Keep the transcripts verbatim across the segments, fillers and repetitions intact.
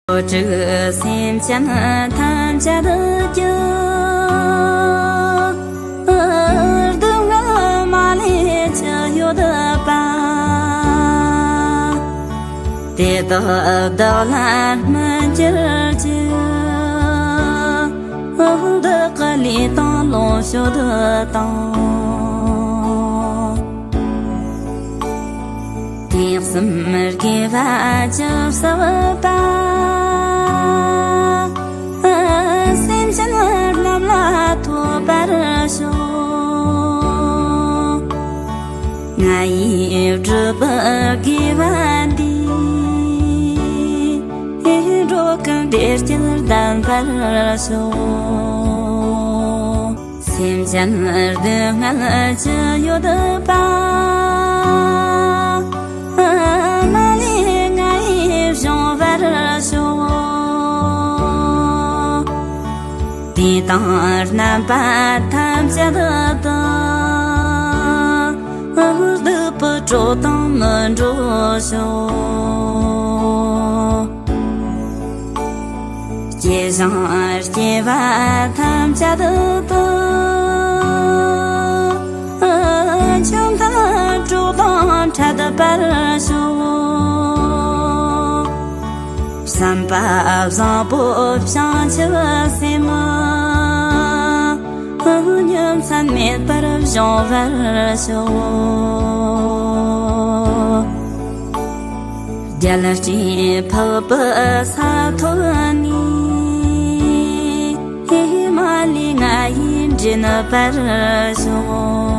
འགྲོ་དྲུག་སེམས་ཅན་ཐམས་ཅད་ཀྱི། སྡུག་བསྔལ་མ་ལུས་ཅི་ཡོད་པ། དེ་དག་བདག་ལ་སྨིན་གྱུར་ཅིག། བདག་གི་ལུས་དང་ལོངས་སྤྱོད་དང་། དུས་གསུམ་དགེ་བ་ཇི་བསགས་པ། སེམས་ཅན་རྣམས་ལ་ཐོབ་པར་ཤོག། ང་ཡིས་བསྒྲུབས་པའི་དགེ་བ་འདིས། འགྲོ་ཀུན་བདེ་སྐྱིད་ལྡན་པར་ཤོག། སེམས་ཅན་སྡུག་བསྔལ་ཅི་ཡོད་པ། མ་ལུས་ང་ཡིས་སྦྱོང་བར་ཤོག། དུས་དང་རྣམ་པ་ཐམས་ཅད་དུ། སྡིག་པའི་གྲོགས་དང་མི་འགྲོགས་ཤོག། སྐྱེ་ཞིང་སྐྱེ་བ་ཐམས་ཅད་དུ། ཆུང་མཐའི་གྲོགས་དང་འཕྲད་པར་ཤོག། བསམ་པ་བཟང་པོ་བྱང་ཆུབ་སེམས། ཉིན་མཚན་མེད་པར་སྦྱོང་བར་ཤོག། རྒྱལ་སྲས་འཕགས་པའི་ས་ཐོབ་ནས། མ་ལུས་ང་ཡིས་འདྲེན་པར་ཤོག།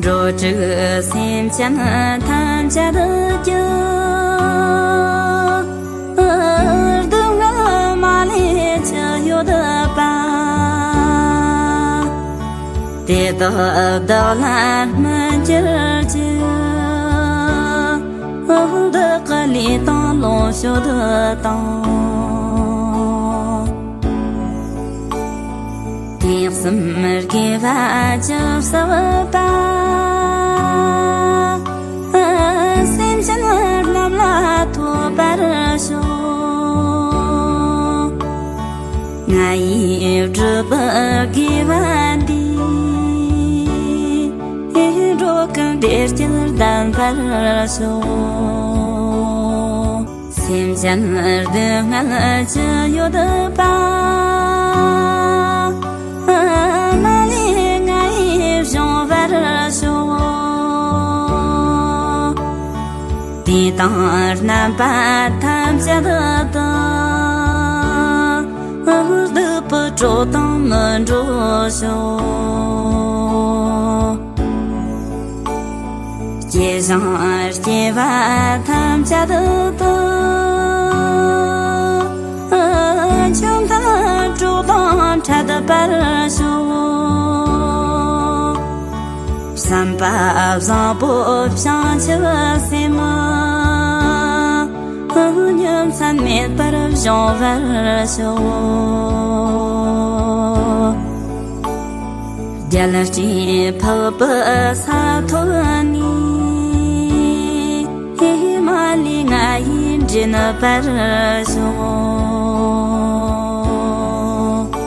འགྲོ་དྲུག་སེམས་ཅན་ཐམས་ཅད་ཀྱི། སྡུག་བསྔལ་མ་ལུས་ཅི་ཡོད་པ། དེ་དག་བདག་ལ་སྨིན་གྱུར་ཅིག། བདག་གི་ལུས་དང་ལོངས་སྤྱོད་དང་། དུས་གསུམ་དགེ་བ་ཇི་བསགས་པ། སེམས་ཅན་རྣམས་ལ་ཐོབ་པར་ཤོག། ང་ཡིས་བསྒྲུབས་པའི་དགེ་བ་འདིས། འགྲོ་ཀུན་བདེ་སྐྱིད་ལྡན་པར་ཤོག། སེམས་ཅན་སྡུག་བསྔལ་ཅི་ཡོད་པ། མ་ལུས་ང་ཡིས་སྦྱོང་བར་ཤོག། དུས་དང་རྣམ་པ་ཐམས་ཅད་དུ། སྡིག་པའི་གྲོགས་དང་མི་འགྲོགས་ཤོག། སྐྱེ་ཞིང་སྐྱེ་བ་ཐམས་ཅད་དུ། ཆུང་མཐའི་གྲོགས་དང་འཕྲད་པར་ཤོག། བསམ་པ་བཟང་པོ་བྱང་ཆུབ་སེམས། ཉིན་མཚན་མེད་པར་སྦྱོང་བར་ཤོག། རྒྱལ་སྲས་འཕགས་པའི་ས་ཐོབ་ནས། མ་ལུས་ང་ཡིས་འདྲེན་པར་ཤོག།